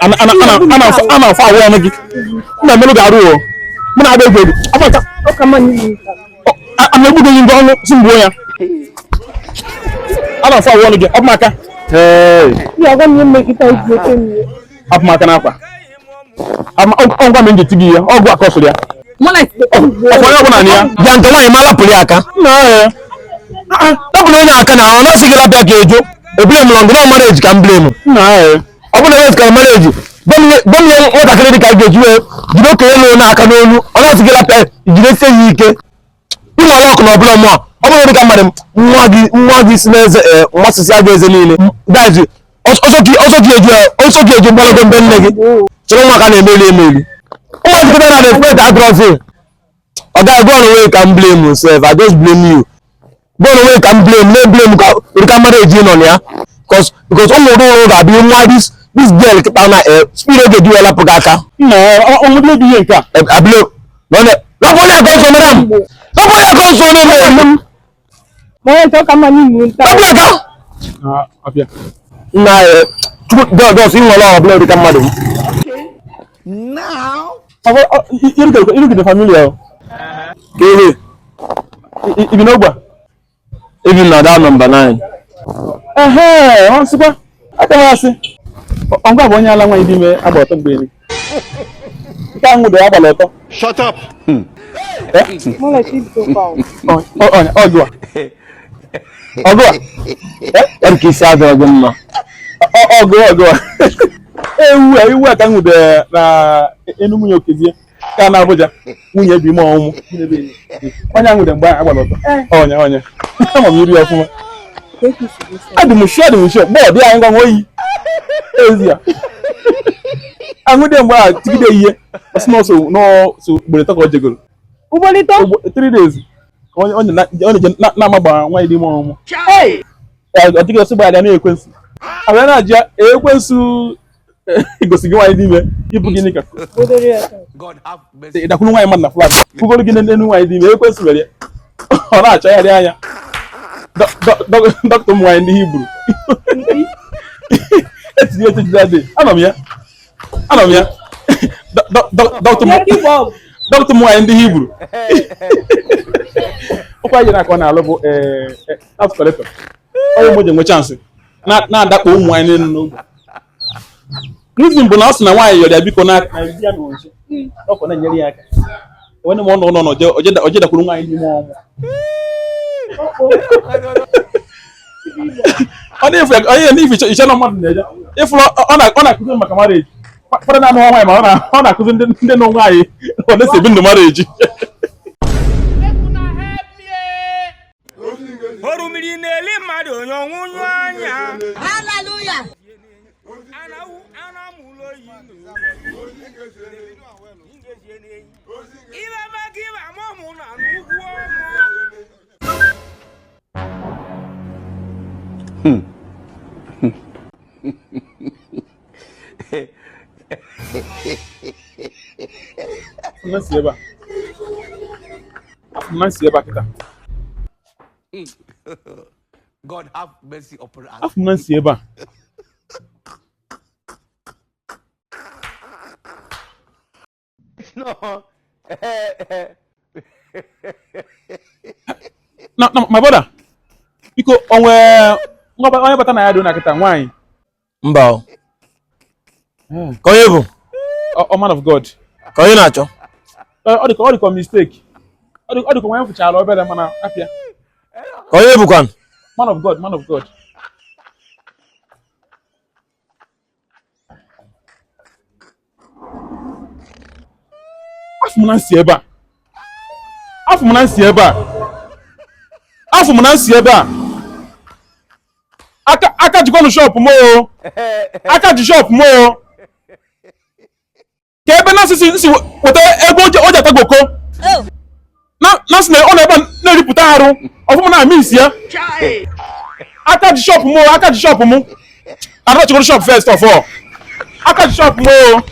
A na-afọ ahụ ọnụ gị m na-emerụ gị arụ o m na-agba egwu egwu afọ a na-egbu gị ngwa ọnụ si mgbuo ya a na-afọ ahụ ọnụ gị ọ bụ maka apụ m aka n'akwa ngwa m nji gị ihe ọgwụ aka ọsụrụ ya ọkwa onye ọbụla na ya Bịa nke nwaanyị ma lapụrụ ya aka. Lapụrụ onye aka na ọ na-asị gị lapịa ka ejo. Ebule m lọngụ na marriage ka m blame. Ọ bụrụ na ewezụga marriage, gwa m ihe nwatakịrị dị ka ga-eji wee jide okenye lụrụ n'aka n'olu ọ na-asị gị lapịa jidesie ya ike. Ịnwale ọkụ na ọbụla mmụọ ọ bụrụ dị ka mmadụ nwa gị si n'eze mmasịsị aga eze niile guys ọsọ gị eju mgbalago mbe nne gị chọrọ nwa ka na-emeli emeli ụmụazị kịta na respect adrọzi ọ ga go on way ka m blame sef I just blame you go on way ka m blame na blame ka ụdịka marriage nọ na ya because ụmụ ụdị ụlọ ga-abịa nwa this girl kịta na speed oge ji wee lapụ gị aka ihe nke a abụle lapụ onye aka ọsọ mere m lapụ onye aka ọsọ mere m lapụ aka nna chukwu ịnwere ọbụla ụdịka mmadụ m irugide familia o ka ihe ibi n'ogbe a ebi na da nọmba 9 ehe ọ nsịkwa aka m asị ọngwa bụ onye ala nwaanyị dị ime agba ọtọ mgbe nke ahụ dị agbala ọtọ. Shut up. Ọgụ a ọgụ a ya nke isi adịrọ gị mma ọgụ ọgụ a ewu a ewu a ka m nwudere na enu nwunye Okezie ka na Abuja nwunye bi ime ọmụmụ onye ahụ nwude mgbe ahụ agbala ọtọ ọnya ọnya ama m iri ọfụma adị m sure adị m sure bọọdụ ya ngwa nwa oyi ezi ya ahụde mgbe a tigide ihe ọsị n'ọsọ n'ọsọ ugboro ịtọ ka o jegoro 3 days ka ọ na-eje na-amagba nwaanyị dị ime ọmụmụ ọ dịghị ọsọ gbara ya na ekwensu abịa na-ajụ ya ekwensu gosi gị nwaanyị dị ime ịbụ gịnị ka ịdakwuru nwaanyị mmadụ na flat kwugoro gị n'elu nwaanyị dị ime ekwensu mere ya ọ na-achọgharị anya dọkịta ụmụ nwaanyị ndị Hibru etinye echichi adị anọ m ya anọ m ya dọkịta ụmụ nwaanyị ndị Hibru ụkwa anyị na-akọ na-alụ bụ tax collector onye mgbe ji nwe chansị na-adakpo ụmụ nwaanyị n'elu n'ogbe reason bụ na ọ sị na nwaanyị yọrọ ya biko na ya nọ nso ọkọ na-enyere ya aka onye ma ọ nọ nọ oje dakwuru nwaanyị n'ime ọnwụ ọ na-efu onye n'ife iche na mmadụ na-eje ịfụrụ ọ na-akụzi maka marriage ụfọdụ na-anụ nwaanyị ma ọ na-akụzi ndị nụ nwaanyị ọ na-esi ebi ndụ marriage. Orumiri na-eli mmadụ onye ọnwụnyụ anya. Hallelujah. God have mercy upon us. Afọ m na nsi ebe a. No. Na my brother, biko onwe onye bata na ya dị na kịta nwaanyị. Mba o. Ka onye bụ? Ọ man of God. Ka onye na-achọ? Ọ dịka ọ dịka mistake. Ọ dịka onye fụchara obere mana apịa. Ka onye bụkwan? Man of God, man of God. Afọ m na nsi ebe a. Afọ m na nsi ebe a. Afọ m na nsi ebe a. Aka jikwanụ shọpụ m o. Aka ji shọpụ m o. Ka ebe na asịsị nsi weta ego o ji ata goko. Na sị na ọ na-ebe na-eripụta arụ ọfụma na ama isi ya. Aka ji shọpụ m o, aka ji shọpụ m. Anọchigoro shọpụ first of all. Aka ji shọpụ m o.